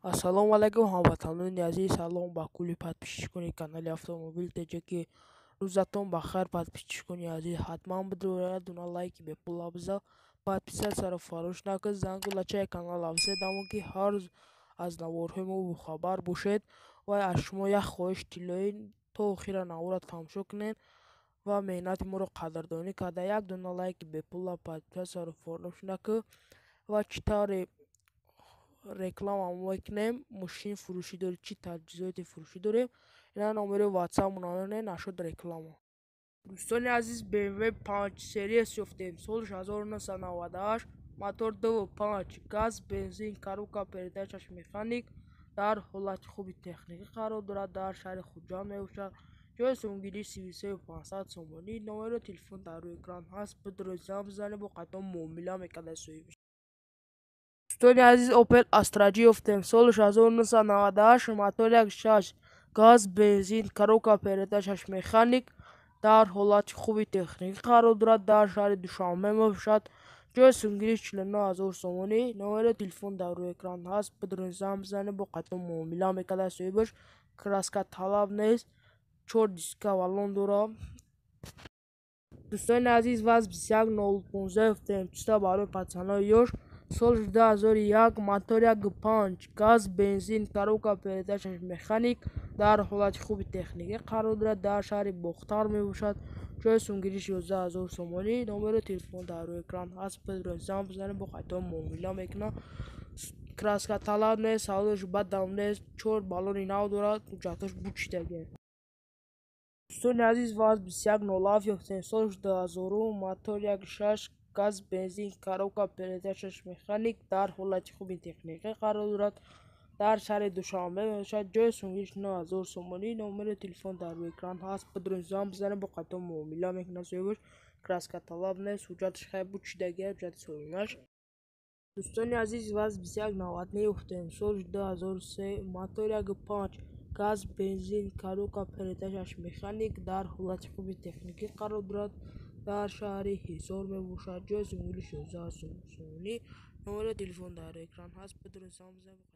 Ассалому алайкум, ҳамватанони азиз, салом ба кулли подписчикони канали Автомобил ТҶ. Рӯзатон ба хайр, подписчикони азиз. Ҳатман бидоред дуна лайки бепула биза, подписатсияро фаромӯш накунед, зангулачаи канал авзед, дамо ки ҳар рӯз аз наворҳои мо бохабар бошед. Ва аз шумо як хоҳиш тиллоӣ: то охира наворро тамошо кунед ва меҳнати моро қадрдонӣ карда, як дона лайки бепула, подписатсияро фаромӯш накунед. Ва чӣ тавре реклама мекунем, мошини фурӯшӣ дорем, чӣ таҷҳизоти фурӯшӣ дорем, ина номери ватсапмон мемонед нашуд реклама. Дӯстони азиз, BMW 5 Series ёфтем, солш 1998, мотор 2.5, газ, бензин, коробка передачаш механик, дар ҳолати хуби техникӣ қарор дорад, дар шаҳри Хуҷанд мебошад. Ҷои сумгирӣ 33 500 сомонӣ, номери телефон дар рӯи экран ҳаст, бидуроед, занг бизанед, бо қатъон муомила мекарда соҳиб. Дӯстони азиз, Opel Astra J ёфтем, солш 1998, мотор 1.6, газ, бензин, коробка передачаш механик, дар ҳолати хуби техникӣ қарор дорад, дар шаҳри Душанбе мебошад. Ҷои сумгирӣ 49 ҳазор сомонӣ, номери телефон дар рӯи экран ҳаст, бидуроед, занг бизанед, бо қатъон муомила мекарда соҳибаш. Краскаталаб нест, чор диска баллон дорад. Дӯстони азиз, ВАЗ 21015 ёфтем, чиста барои пацанои ёш, солш 2001, мотор 1.5, газ, бензин, коробка передачаш механик, дар ҳолати хуби техникӣ қарор дорад, дар шаҳри Бохтар мебошад. Ҷои сумгириш 11 ҳазор сомонӣ, номери телефон дар рӯи экран ҳаст, бидуроед, занг бизанед, бо қатъон муомила мекунад. Краскаталаб нест, салонаш бадам нест, чор баллони нав дорад, ҳуҷҷатҳош бучидагиа. Дӯстони азиз, ВАЗ 2107 ёфтем, солш 2000, мотор 1.6, газ, бензин, коробка передачаш механик, дар ҳолати хуби техникӣ қарор дорад, дар шаҳри Душанбе мебошад. Ҷои сумгириш 9 ҳазор сомонӣ, номери телефон дар рӯи экран ҳаст, бидуроед, занг бизанед, бо қатъон муомила мекунад соҳибаш. Краскаталаб нест, ҳуҷҷаташ хеле бучидагиа, ҳуҷҷати солонааш. Дӯстони азиз, ВАЗ 2199 ёфтем, соли 2003, мотор 1.5, газ, бензин, коробка передачаш механик, дар ҳолати хуби техникӣ қарор дорад, дар шаҳри Ҳисор мебошад. Ҷои сумгириш 11 ҳазор сомонӣ, номери телефон дар рӯи экран ҳаст, бидуроед, занг бизанед.